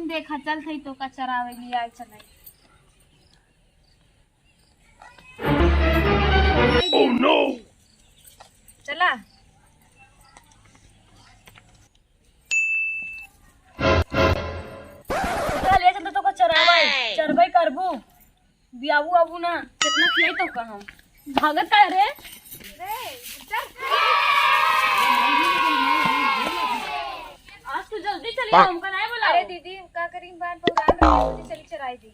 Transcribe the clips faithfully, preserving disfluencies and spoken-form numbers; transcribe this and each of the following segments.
देखा, चल थई तो का चरावे लिया चले। Oh no! चला। चल, ले चल तो का चरावे, चरबे करबू। बियाबू आबू ना, कितना खियाई तो का हम। भागत का रे? आज तू जल्दी चली, हमका नहीं बोला। अरे दीदी, का करी, बार बौरान रही, जल्दी चली चराई दी।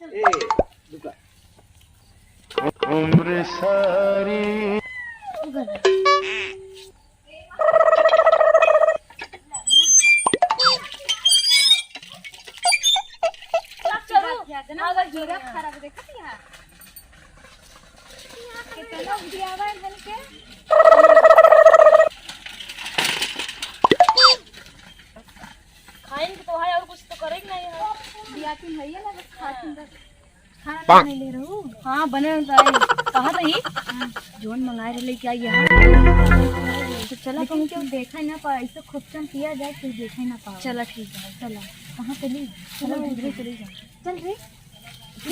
ए, रुका। उम्र सारी। खाइन के तो है, और कुछ तो करे के नहीं है। बियाती है ये ना, बस खातिन बस। खाना पाक। नहीं ले रहू? हाँ, बने होता है। कहा तो ही? हाँ। जोन मंगाए रहे क्या यहाँ? तो चला, लेकिन तुम क्यों देखा ही ना पा, ऐसे खूब चम पिया जाए, तू देखा ही ना पा। चला, ठीक है। चला। कहाँ चली? चलो, चलो, उधरे चली जाए। चल रे।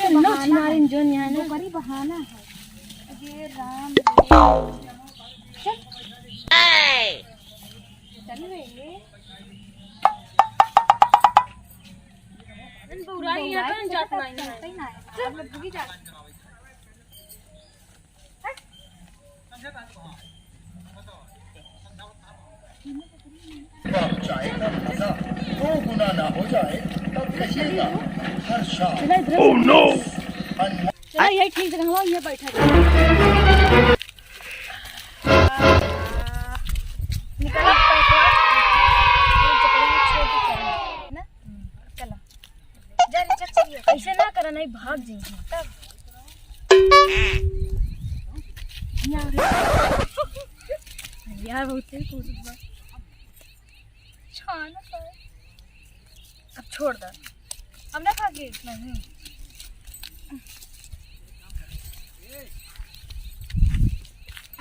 ये लो, बहाना है। जोन यहाँ ना। करी बहाना है। ये राम। चल। चल रे। इन बौराई यहाँ कौन जात नहीं है? चलते ही ना है। चल। हम लोग भी जाते हैं। चाय का मजा दो गुना ना हो जाए, तब कहिएगा। हर शाम। चलो, यही ठीक जगह हुआ, ये बैठा जाए। निकल, ना? चलो। जा रे, चल, चलिए। ऐसे ना करा, नहीं भाग जाएंगे। तब। यार। यार, बहुत तेज कूदत बा। छाना तो। अब छोड़ दे। अब ना भागे। नहीं।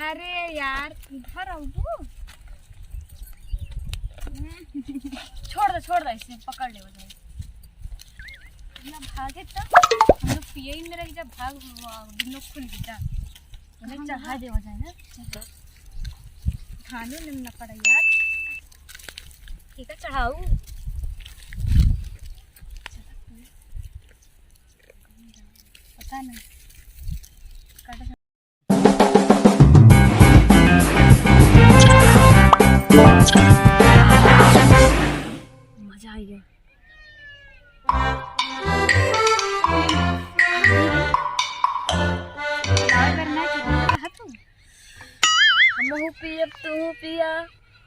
अरे यार, इधर आऊ तू। छोड़ दे, छोड़ दे, इसे पकड़ ले, हो जाए। ना भागे तो हम लोग पिए ही में रह जा, भाग, दुनों खुल गई जा। उन्हें कहाँ चढ़ा दे, हो जाए ना। धाने में न पड़ा यार। ठीक है, चढ़ाऊ। पता नहीं। मजा आ गया। हमहू पियब, तू पिया,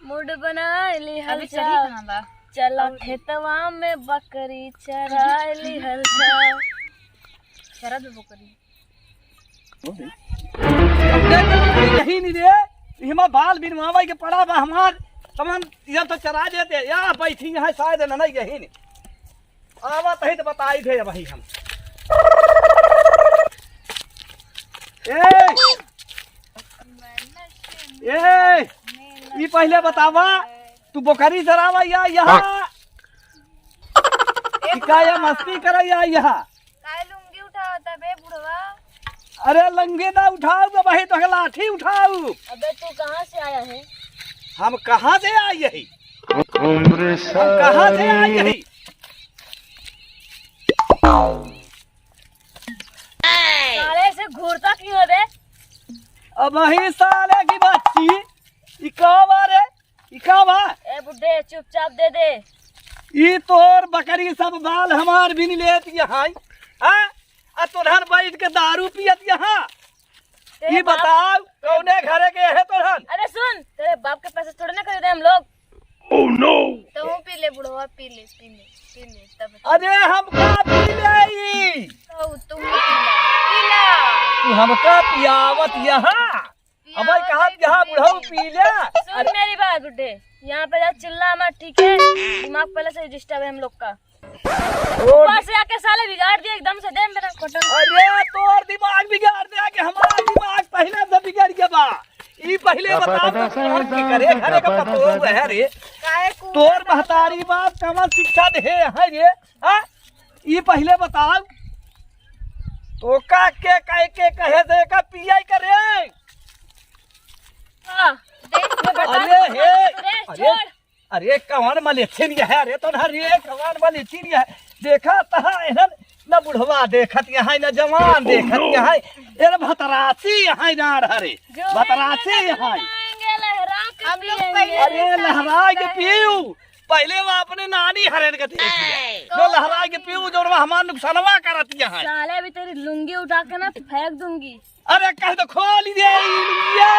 मूड बना ली हल्का। चला खेतवा में बकरी चरा ली हल्का। चरा दे बकरी। यही नहीं रे, हिमा बाल बिनवावे के पड़ा बा हमार, तमन इधर तो चरा देते, या बैठी यहाँ शायद न नहीं यही नहीं। आवा तही तो बताई थे भाई हम। ए! ए! ई पहले बतावा, तू बोकरी चरावा या यहाँ? ई का या मस्ती करे या यहाँ? काहे लुंगी उठावत बे बुढ़वा? अरे लुंगी ना उठाऊ बे भाई, तो लाठी उठाऊ। अबे तू कहाँ से आया है? हम कहाँ से आई यही? हम कहाँ से आई यही? साले से घूरता क्यों है बे? अब वही साले की बच्ची, ई का बा रे? ई का बा? ए बुड्ढे, चुपचाप दे दे। ई तोर बकरी सब बाल हमार बिन लेत यहाँ, हाँ? आ तोरहन बैठ के दारू पियत यहाँ। तेरे ई बाप बताओ, कौने घरे के है तोरहन? अरे सुन, तेरे बाप के पैसे थोड़े ना खरीदे हम लोग। Oh no! तो वो पी ले बुढ़वा, पी ले, पी ले, पी ले, तब अरे हम का पी ले? तो तुम पी ला, पी ला। तू हमका पियावत यहाँ? अबे कहा यहाँ बुढ़ऊ पी ले। सुन मेरी बात बुड्ढे, यहाँ पे जा चिल्ला मत, ठीक है? दिमाग पहले से डिस्टर्ब है हम लोग का। ऊपर से आके साले बिगाड़ दिया एकदम से, दे मेरा क्वार्टर। अरे तोर दिमाग बिगाड़ दे, आके हमारा दिमाग पहले से बिगड़ गया बा। ई पहिले बताओ, तो तोहन के करे घरे का पतोह है रे? काहे कुआं तोर महतारी बाप कवन शिक्षा दे है रे? हाँ? ई पहिले बताओ। तो का के कहे के कहे से का पियाई करे? हाँ, देख, मैं बता अरे हे, अरे, अरे, छोड़। अरे कवन मलेथिन यह है रे? तो ना रे, कवन मलेथिन यह है? देखा तहा एहन न बुढ़वा देखत यहाँ, न जवान देखत यहाँ। ए भतरासी यहाँ डाँड़ हरे। जो है भतरासी ना, यहाँ। लहराएंगे, लहरा के हम लोग पिएंगे। पहले अरे लहरा के पीऊ। पहले वो अपने नानी हरेन के देख लिया। जो लहरा के पीऊ, जो हमार नुकसानवा करत यहाँ। साले अभी तेरी लुंगी उठा के ना फेंक दूंगी। अरे कह तो खोल दे ई लुंगिया।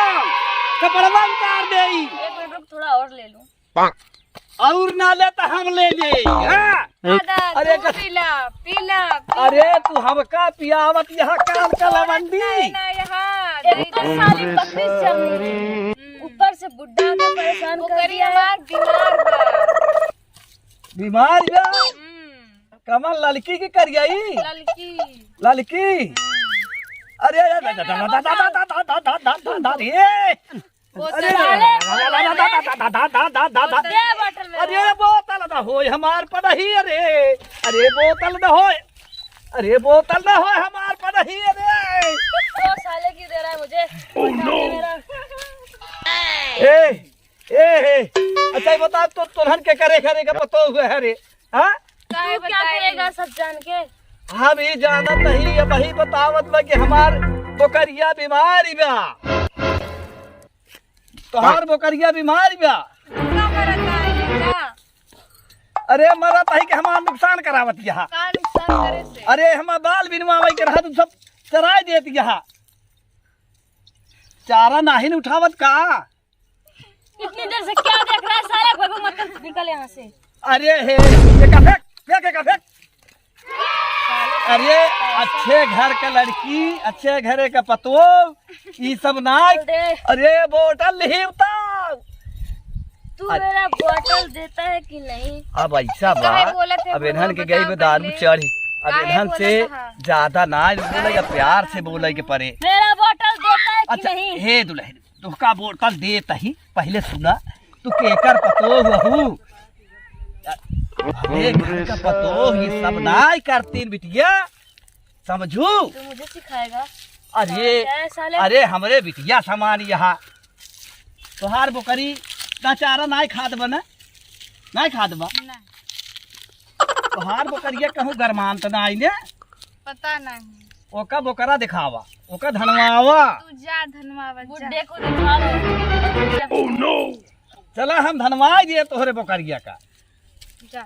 कपड़वा उतार दे ई। एक मिनट रुक, थोड़ा और ले लूं। और ना ले तो हम ले जाई, हाँ? दादा, अरे तू का पीला, पीला, पीला। अरे तू हमका पियावत यहाँ कान का लवंडी। ना, ना, यहाँ, एक तो साली बकरी चल रही है। हम्म। ऊपर से बुड्ढा के परेशान कर दिया है। हमार बीमार बा। बीमार बा? हम्म। कमल ललकी की करियाई? ललकी। ललकी? हम्म। अरे, अरे, अरे, अरे, अरे, बोतल अरे, में अरे, बोतल। अरे, अरे, बोतल में। अरे, बोतल ना होय हमार पदही, अरे। अरे, बोतल ना होय। अरे, बोतल ना होय हमार पदही, अरे। ओ, साले की दे रहा है मुझे। Oh, no। मेरा। ए, ए, ए। अच्छा, ये बता, तो तोहन के करे घरे का पतो हुआ है रे? हाँ? काहे तू क्या बताई? करेगा सब जान के? हम ई जानत नहीं, अबही बतावत बा कि हमार बोकरिया बीमारी बा। तोहार बोकरिया बीमारी बा। का करत बा ये का? अरे मरत है कि हमार नुकसान करावत यहाँ। का नुकसान करे से? अरे हमार बाल बिनवावे के रहा, तू सब चराई देत यहाँ। चारा नाहीं न उठावत का? इतनी देर से क्या देख रहा है साला? कोई भी मत कर, निकल यहाँ से। अरे हे, ये का फेंक, फेंक, ये का फेंक। अरे अच्छे घर का लड़की, अच्छे घरे का पतोह, ई सब ना। दे। अरे बोतल नहीं उतार। तू अरे। मेरा बोतल देता है कि नहीं? अब ऐसा तू काहे बा, बोलत है अब इन्हन के बोतल गई में बताओ दारू पहले? चढ़ी, अब काहे इन्हन से बोलत है? ज्यादा ना बोले, या प्यार से बोले के परे। मेरा बोतल देता है कि अच्छा, नहीं? हे दुल्हन, तोहका बोतल देत ही, पहिले सुना, तू केकर पतोह हऊ? अरे घर का पतोह, ये सब नाय करतीन बिटिया, समझू? तू मुझे सिखाएगा? अरे, क्या है साले? अरे हमरे बिटिया समान यहाँ, तोहार बोकरी का चारा नाय खात बा ना? नाय खात बा? ना। तोहार बोकरिया कहूँ गरमान त ना आई ने? पता नहीं। ओका बोकरा दिखावा, ओका धनवावा। तू जा धनवावा, जा। बुड्ढे को दिखा लो। Oh no! चला हम धनवाई दिए तोहरे बोकरिया का। जा।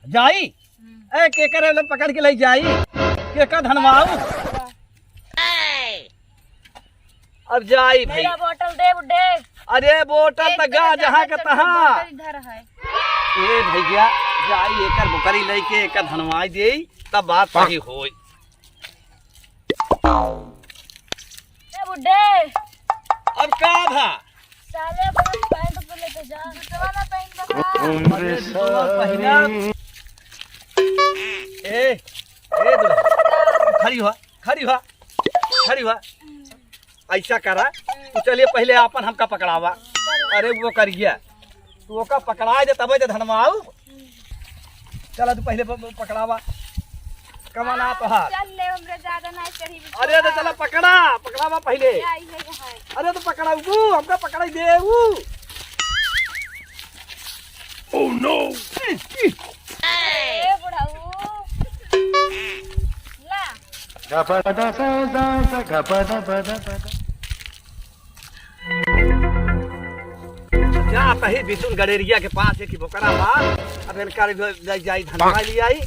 जाई? हम्म। ए, केकर ले पकड़ के ले जाई? केका धनवाऊ? जा। अब जाई भाई। मेरा बोतल दे बुड्ढे। अरे बोतल एक त गा जगह जहाँ के तहाँ। बोतल इधर है। ए भैया, जाई एकर बोकरी लेके एकर धनवाई देई, तब बात सही होई। ए बुड्ढे। अब का भा? साले अपना पैंट तो लेके जा। जूतवा ना पहन बा। अरे जूतवा पहिरा। ए, ए दुल्हन, खड़ी हुआ, खड़ी हुआ, खड़ी हुआ। ऐसा करा, तू चलिए पहिले आपन हमका पकड़ावा। अरे वो करिया, तू ओका पकड़ाए दे तबे तो धनवाऊ। चला तू पहिले प-, प-, पकड़ावा। कमाना तोहार। चल ले, हमरे ज्यादा ना चढ़ी बिछवा। अरे तो चला पकड़ा, पकड़ावा पहिले। ये आई है, यहाँ है। अरे तो पकड़ाऊ तू, हमका पकड़ाई दे ऊ। Oh no! ए बुढ़ऊ। ला। जा तही बिचुन गड़ेरिया के पास एक बोकरा बा, अब इनका ले जाई धनवा ले आई,